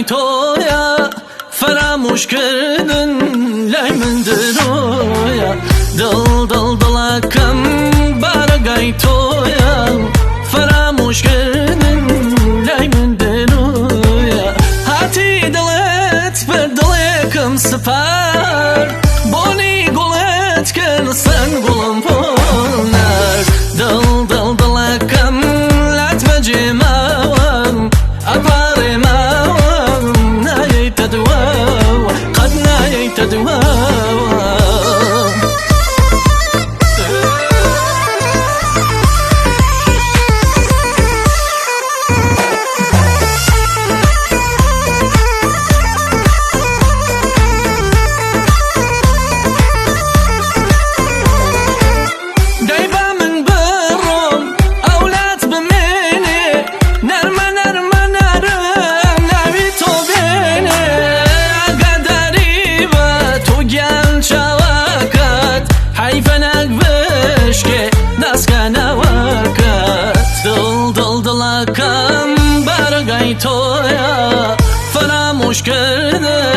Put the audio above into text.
بارەگای تۆیە فەرامۆشکردن لای من درۆیە دڵ دڵ دڵەکەم بارەگای تۆیە فەرامۆشکردن لای من درۆیە هاتی دڵت بە دڵێکم سپار بۆنی گوڵت کرد سەن گوڵم بۆ نارد دڵ دڵ دڵەکەم لات بەجێ ماوە ئەپارێ ماوە نایەیتە دواوە قەت نایەیتە دواوە. دەی با من بڕۆم ئەولات بمێنێ نەرمە نەرمە نەرم ناوی تۆ بێنێ ئاگاداری بە تۆ گیان چاوەکەت حەیفە نەک بشکێ ناسکە ناوەکەت دڵ دڵ دڵەکەم بارەگای تۆیە فەرامۆشکردن.